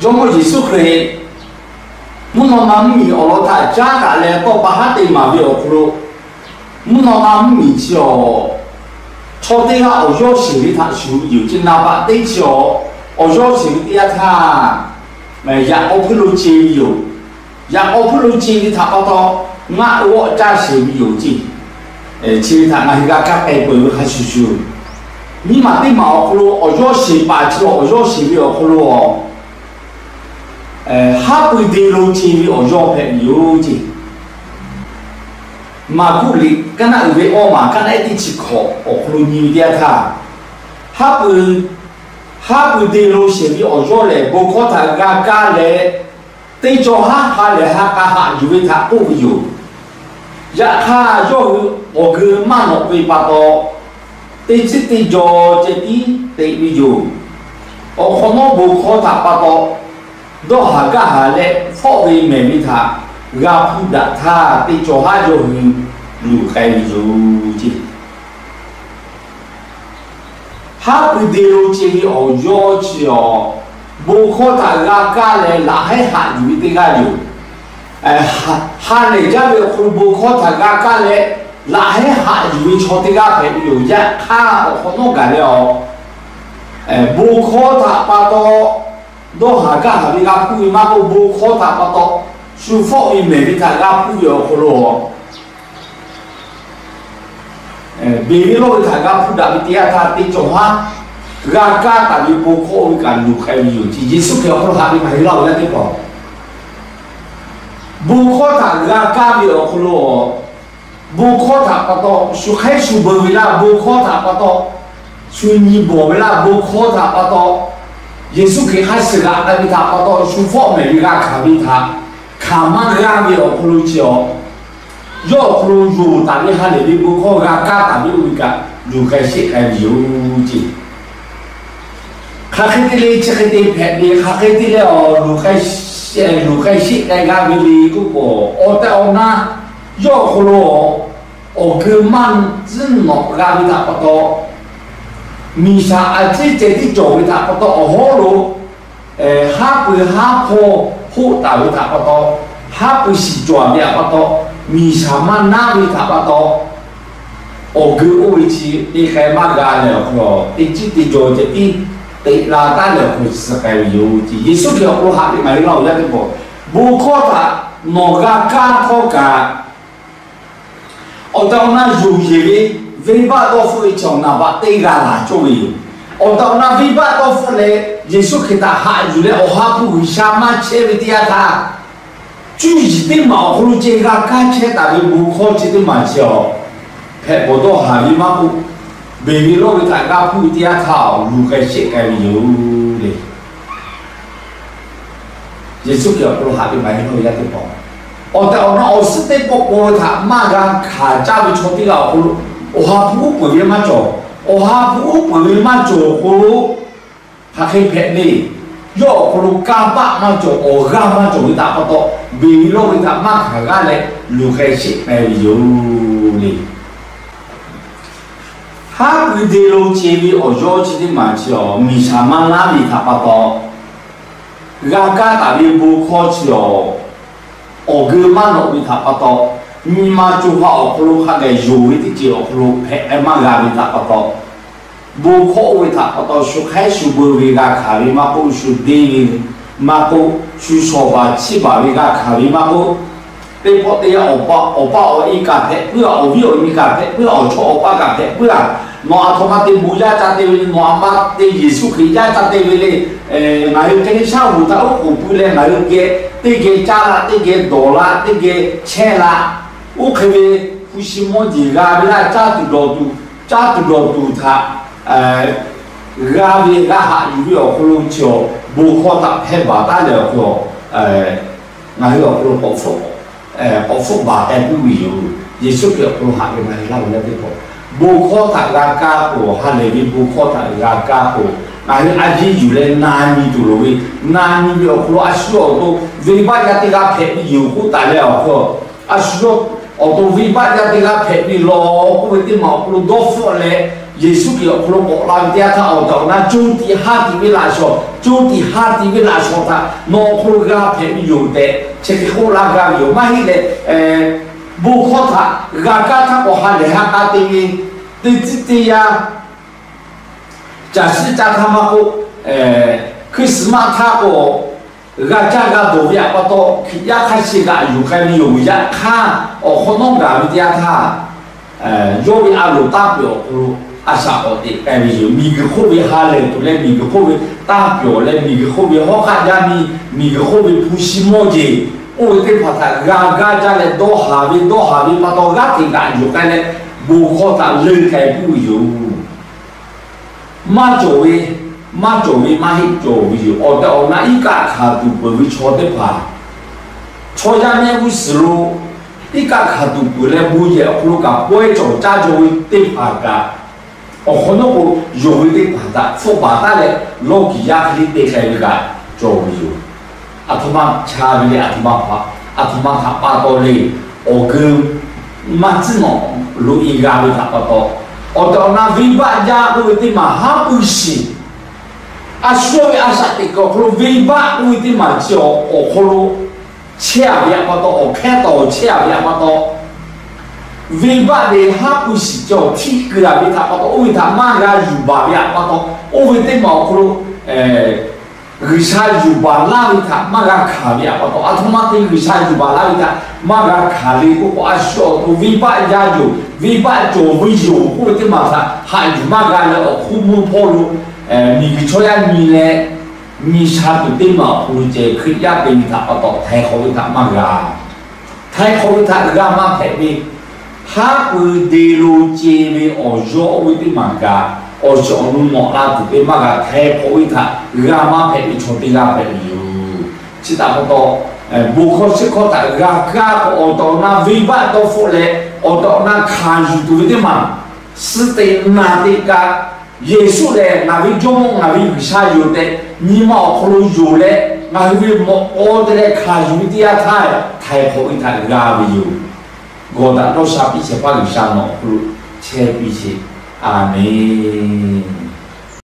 Jawˇmawˇ Yeˍsuˆ Hkriꞈ mvuhˇ naw ma mvuhˇmiˬ awˬ lawn htaꞈ caˉ daꞈ leh tawˇ pa haˉ te maˍ ve awˬ hk'aw lo, mvuhˇ naw ma mvuhˇmiˬ chi awˬ chaw teˇ g'aˇ awˬ yawˇ sheˍ ve htaꞈ shuˍ ve yoˬ. Chi naˍ baꞈ teˇ chi awˬ, awˬ yawˇ sheˍ ve teˇ yanˇ htaˇ, yaꞈ k'aw hpuiˇ lo ce ve yoˬ. Yaꞈ k'aw hpuiˇ lo ce ve htaꞈ pa taw, ngaˆ g'awˆ caˇ sheˍ ve yoˬ ce. Chi ve htaꞈ ngaˬ hui g'a kaˇ k'ai peuˬ ve hk'a shuˍ shuˍ, nyiˇ maˬ teˇ maˬ awˬ hk'aw lo awˬ yawˇ sheˍ paˍ chi awˬ yawˇ sheˍ ve awˬ hk'aw lo, haˉ pui de lo ce ve awˬ yawˇ hpehꞈ ve yoˬ ce. Maˍkuˆ liꞈ kaˉ naˆ uiˍ ve awˇ maˬ kaˉ naˆ ehˉ teˇ chi hkawꞈ awˬ hk'aw lo nyi ve teˇ yanˇ htaˇ, haˉ pui, haˉ pui de lo sheˍ ve awˬ yawˇ lehˬ, bon hkawˇ htaꞈ g'a kaˇ leh, teˇ cawˬ haˉ ha lehˬ ha k'a haꞈ yuˬ ve htaꞈ k'oˆ ve yoˬ. Yaꞈ hk'aˇ, yawˇ hui awˬ geu maˇ nawꞈ ve pa taw, teˇ ciˉ teˇ jaw ceh tiˉ teꞈ ve yoˬ. Awˬ hk'awꞈ nawˉ bon hkawˇ htaꞈ pa taw, dawˇ haˍ gaˇ haˍ leh fawˆ ve mehˬ ve htaꞈ g'a hpuˇ daꞈ htaˇ, teˇ cawˬ haˉ yawˇ hui luˬ k'ai ve yoˬ ce. Haˉ pui de lo ce ve awˬ yawˇ chi awˬ, bon hkawˇ htaꞈ g'a kaˇ leh laꞈ haiˉ haꞈ yuˬ ve teˇ g'aˇ yoˬ. Ha lehˬ jaˇ ve awˬ hk'aw lo bon hkawˇ htaꞈ g'a kaˇ leh laꞈ haiˉ haꞈ yuˬ ve chaw teˇ g'aˇ hpehꞈ ve yoˬ. Yaꞈ hk'aˇ, awˬ hk'awꞈ nawˉ gaˬ leh awˬ, bon hkawˇ htaꞈ pa taw dawˇ haˍ gaˇ haˍ ve g'a hpuˇ ve maˇ k'oˆ, bon hkawˇ htaꞈ pa taw shu fawˆ ve mehˬ ve htaꞈ g'a hpuˇ ve awˬ hk'aw lo, beˬ ve lawˇ ve htaꞈ g'a hpuˇ daꞈ ve teˇ yanˇ htaˇ, teˇ cawˬ haˉ g'a kaˇ taˍ ve bon hkawˇ oˇ ve kaꞈ luˬ k'ai ve yoˬ ce. Yeˍsuˆ Hkriꞈ awˬ hk'aw lo haꞈ ve ngaˬ hui laˇ oˬ yaˇ teˇ hpaˍ, bon hkawˇ htaꞈ g'a kaˇ ve awˬ hk'aw lo, bon hkawˇ htaꞈ pa taw shu hk'aiˉ shu beu ve laˇ, bon hkawˇ htaꞈ pa taw shu nyi bawˬ ve laˇ, bon hkawˇ htaꞈ pa taw Yeˍsuˆ Hkriꞈ hk'a shuˍ g'aꞈ k'ai ve htaꞈ pa taw shu fawˆ mehˬ ve g'a hkanˍ ve htaꞈ hkanˍ maˇ g'aˇ ve awˬ hk'aw lo chi awˬ, yawˇ awˬ hk'aw lo yonˍ taˍ ve ha lehˬ ve bon hkawˇ g'a kaˇ taˍ ve oˇ ve kaꞈ luˬ k'ai sheˆ k'ai ve yoˬ ce. Hk'aˬ hk'e te le chi hk'e te hpehꞈ ve, hk'aˬ hk'e te leh awˬ luˬ k'ai sheˆ k'ai g'a ve le k'oˆ k'o, awˬ tehˬ awˬ na yawˇ awˬ hk'aw lo awˬ geu maˇ tcuhˉ nawꞈ g'a ve htaꞈ pa taw, miˬ shaˍ a ciˉ ceh tiˉ cawˬ ve htaꞈ pa taw awˬ hawˉ lo haˉ pui haˉ hpawˇ hoˆ taˍ ve htaꞈ pa taw, haˉ pui shiˍ cawˬ ve htaꞈ pa taw, miˬ shaˍ maˇ naˉ ve htaꞈ pa taw, awˬ geu oˇ ve chi te k'ai maˇ g'a leh awˬ hk'aw lo teˇ ciˉ teˇ jaw ceh tiˉ teꞈ la taˉ leh awˬ hk'aw lo tcuh k'ai ve yoˬ ce. Yeˍsuˆ Hkriꞈ awˬ hk'aw lo haꞈ ve ngaˬ hui laˇ oˬ yaˇ teˇ hpaˍ, bon hkawˇ htaꞈ nawˬ g'a kaˇ htawˇ kaꞈ, awˬ tehˬ awˬ na yonˍ yeˬ ve venˇbaˆ dawˇ hpfuhˆ ve chi awˬ naˍ baꞈ teˇ g'aˇ laˬ cawˇ ve yoˬ. Awˬ tehˬ awˬ na venˇbaˆ dawˇ hpfuhˆ leh Yeˍsuˆ Hkriꞈ htaꞈ haꞈ yuˬ leh awˬ ha hpu G'uiˬsha maˇ chehˇ ve teˇ yanˇ htaˇ, cuˇ yiˍ teˇ maˬ awˬ hk'aw lo ceh g'a kaˇ chehˇ taˍ ve bon hkawˇ chi teˇ maˬ chi awˬ, hpehꞈ bawˬ dawˇ haˍ ve maˇ k'oˆ, beˬ ve lawˇ ve htaꞈ g'a hpuˇ ve teˇ yanˇ htaˇ awˬ luˬ k'ai sheˆ k'ai ve yoˬ le. Yeˍsuˆ Hkriꞈ awˬ hk'aw lo haꞈ ve ngaˬ hui laˇ oˬ yaˇ teˇ hpaˍ, awˬ tehˬ awˬ na awˬ suhˉ teˇ pawˆ paw ve htaꞈ maˇ g'a hkanˍ caˇ ve chaw teˇ g'aˇ awˬ hk'aw lo, awˬ ha hpu uˉ peunˍ ve maˇ cawˬ. Awˬ ha hpu uˉ peunˍ ve maˇ cawˬ awˬ hk'aw lo, hk'aˬ hk'e hpehꞈ le. Yawˇ awˬ hk'aw lo kanˇ paˆ maˇ cawˬ, awˬ g'aˇ maˇ cawˬ ve htaꞈ pa taw, beˬ ve lawˇ ve htaꞈ maˇ hkanˍ g'aˇ leh luˬ k'ai sheˆ k'ai ve yoˬ le. Haˉ pui de lo ce ve awˬ yawˇ chi teˇ maˬ chi awˬ, miˬ shaˍ maˇ laˇ ve htaꞈ pa taw, g'a kaˇ taˍ ve bon hkawˇ chi awˬ, awˬ geu maˇ nawꞈ ve htaꞈ pa taw, nyi ma co ha awˬ hk'aw lo hk'a gaˬ yonˍ ve teˇ ceuˬ awˬ hk'aw lo hpehꞈ k'ai maˇ g'a ve htaꞈ pa taw, bon hkawˇ oˇ ve htaꞈ pa taw shu hk'aiˉ shu beu ve g'a hkanˍ ve maˇ k'oˆ, shu deˇ ve maˇ k'oˆ, shu shawˍ baˬ chiˇ baˬ ve g'a hkanˍ ve maˇ k'oˆ, teˇ pawˆ teˇ yanˇ awˬ pa awˬ e kaꞈ hpehꞈ puiˉ-a, awˬ viˉ awˬ nyi kaꞈ hpehꞈ puiˉ-a, awˬ chawˇ awˬ paˇ kaꞈ hpehꞈ puiˉ-a, nawˬ aˬ htoꞈ ma te bon yaˇ ca te ve le, nawˬ aˬ ma te Yeˍsuˆ Hkriꞈ yaˇ ca te ve le. Ngaˬ hui hk'e le shaˉ hoꞈ htaꞈ oˉ k'oˍ pui leh ngaˬ hui geh teˇ geh caˇ la, teˇ geh dawˬ la, teˇ geh chehˇ la, oˇ hk'e ve hpu shi mawˇ jeˬ g'a ve laˇ, caˇ tuˬ dawˬ tuˬ, caˇ tuˬ dawˬ tuˬ htaꞈ g'a ve g'a haꞈ yuˬ ve awˬ hk'aw lo chi awˬ, bon hkawˇ htaꞈ hpehˇ baˬ taˉ leh awˬ hk'aw lo, ngaˬ hui awˬ hk'aw lo k'awꞈ hpfuhˆ baˬ k'ai puiˉ ve yoˬ. Yeˍsuˆ Hkriꞈ awˬ hk'aw lo haꞈ ve ngaˬ hui laˇ ve yaˇ teˇ hpaˍ, bon hkawˇ htaꞈ g'a kaˇ k'o, ha lehˬ ve bon hkawˇ htaꞈ g'a kaˇ k'o, ngaˬ hui a yiˇ yuˬ leh na nyi tuˬ loˍ ve, na nyi ve awˬ hk'aw lo a shu awˬ to venˇbaˆ yaˇ teˇ g'aˇ hpehꞈ ve yoˬ k'oˆ taˍ leh awˬ hk'aw lo, a shu yawˇ awˬ to venˇbaˆ yaˇ teˇ g'aˇ hpehꞈ ve law k'oˆ ve teˇ maˬ awˬ hk'aw lo dawˇ hpfuhˆ leh, Yeˍsuˆ Hkriꞈ awˬ hk'aw lo k'awꞈ la ve teˇ yanˇ htaˇ, awˬ tehˬ awˬ na co tiꞈ ha tiꞈ ve laꞈ shawnˍ, co tiꞈ ha tiꞈ ve laꞈ shawnˍ htaꞈ nawˬ awˬ hk'aw lo g'a hpehꞈ ve yoˬ tehꞈ chi hk'e k'oˆ laˇ gaˇ ve yoˬ. Maˇ heˆ leh, bon hkawˇ htaꞈ g'a kaˇ htaˇ k'awꞈ ha lehˬ ha k'a te ve, teˇ tcuhˉ teˇ yanˇ, caˬ shiˉ caˇ htaˇ maˇ k'oˆ, Christmas htaˇ k'o, g'a caˇ g'a dawˬ ve htaꞈ pa taw Hkriꞈ yaˇ hk'a shuˍ g'aꞈ yuˬ k'ai ve yoˬ. Yaꞈ hk'aˇ, awˬ hk'awꞈ nawˉ gaˬ ve teˇ yanˇ htaˇ, yawˇ ve a loˍ tanˇ peuˬ awˬ hk'aw lo a shaꞈ k'awꞈ teꞈ k'ai ve yoˬ. Miˬguiˬ hk'oˆ ve ha lehˬ tuˬ leh, miˬguiˬ hk'oˆ ve tanˇ pyawˬ leh, miˬguiˬ hk'oˆ ve hawˉ hk'aˆ yaˇ miˇ, miˬguiˬ hk'oˆ ve hpu shi mawˇ jeˬ, oˇ ve teˇ hpaˍ htaꞈ g'a gaˇ jaˇ leh, dawˇ haˍ ve dawˇ haˍ ve pa taw g'aˇ hteꞈ g'aꞈ yuˬ k'ai leh, bon hkawˇ htaꞈ leuˇ k'ai puiˉ ve yoˬ. Maˇ cawˬ ve, maˇ cawˬ ve maˇ heˆ, cawˬ ve yoˬ. Awˬ tehˬ awˬ na iˉ kaˆ hkanˍ tuˬ peuˬ ve chaw teˇ hpaˍ, chaw yaˇ mehˆ g'uˇ suhˍ lo iˉ kaˆ hkanˍ tuˬ peuˬ leh, bon yehˬ awˬ hk'aw lo kaꞈ pawehˇ cawˬ caˇ jaw ve teˇ hpaˍ kaꞈ, awˬ hk'awꞈ nawˉ k'o, yonˍ ve teˇ hpaˍ htaꞈ hpfuhˆ baˬ taˉ leh, lawˇ kiˍ yaˇ hk'e le te k'ai ve kaꞈ cawˬ ve yoˬ. Aˬ htoꞈ ma cha ve le, aˬ htoꞈ ma hpaˍ, aˬ htoꞈ ma htaꞈ pa taw le, awˬ geu maˇ tcuhˉ nawꞈ lo e g'a ve htaꞈ pa taw, awˬ tehˬ awˬ na venˇbaˆ jaˇ k'oˆ ve teˇ maˬ haˉ pui shiˍ, a shu yawˇ ve a shaꞈ teꞈ kuiˬ awˬ hk'aw lo venˇbaˆ k'oˆ ve teˇ maˬ chi awˬ hk'aw lo chehˇ a ve htaꞈ pa taw, awˬ hkehˉ tawˍ chehˇ a ve htaꞈ pa taw, venˇbaˆ ve haˉ pui shiˍ cawˬ htiˆ keu a ve htaꞈ pa taw, oˇ ve htaꞈ maˇ g'a yuˬ baˬ ve htaꞈ pa taw, oˇ ve teˇ maˬ awˬ hk'aw lo G'uiˬsha yuˬ baˬ laˇ ve htaꞈ maˇ g'a hkanˍ ve htaꞈ pa taw, aˬ htoꞈ ma te G'uiˬsha yuˬ baˬ laˇ ve htaꞈ maˇ g'a hkanˍ le k'oˆ k'o, a shu awˬ to venˇbaˆ jaˇ yoˬ, venˇbaˆ cawˬ ve yoˬ k'oˆ ve teˇ maˬ htaꞈ haꞈ yuˬ maˇ g'a leh, awˬ hk'oˆ mvuhˇ hpawˇ lo miˬguiˬ chaw yaˇ nyi leh, nyi sha tuˬ teˇ maˬ awˬ hk'aw lo ceh Hkriꞈ yaˇ te ve htaꞈ pa taw, htaiˍ hk'awꞈ ve htaꞈ maˇ g'a htaiˍ hk'awꞈ ve htaꞈ g'a maˇ hpehꞈ ve, haˉ pui de lo ce ve awˬ yawˇ oˇ ve teˇ maˬ kaꞈ, awˬ shiˍ awˬ nu nawꞈ la tuˬ ve maˇ g'a, htaiˍ hk'awꞈ ve htaꞈ g'a maˇ hpehꞈ ve chaw teˇ g'aˇ hpehꞈ ve yoˬ. Chi htaꞈ pa taw, bon hkawˇ shiˉ hkawˇ htaꞈ g'a kaˇ k'o, awˬ tehˬ awˬ na venˇbaˆ dawˇ hpfuhˆ leh, awˬ tehˬ awˬ na hkanˍ yuˬ tuˬ ve teˇ maˬ suh teꞈ naˬ teꞈ kaꞈ, Yeˍsuˆ lehˬ ngaˬ ve Jawˇmawˇ ngaˬ ve G'uiˬsha yoˬ tehꞈ, nyi ma awˬ hk'aw lo yonˍ leh, ngaˬ hui ve mawꞈ k'aw te leh hkanˍ yuˬ ve teˇ yanˇ htaˇ, htaiˍ hk'awꞈ ve htaꞈ g'a ve yoˬ. Gawˬ daꞈ dawˇ sha piˇ shehˍ hpaˇ G'uiˬsha nawˬ awˬ hk'aw lo chehˇ piˇ sheˍ. A menˬ.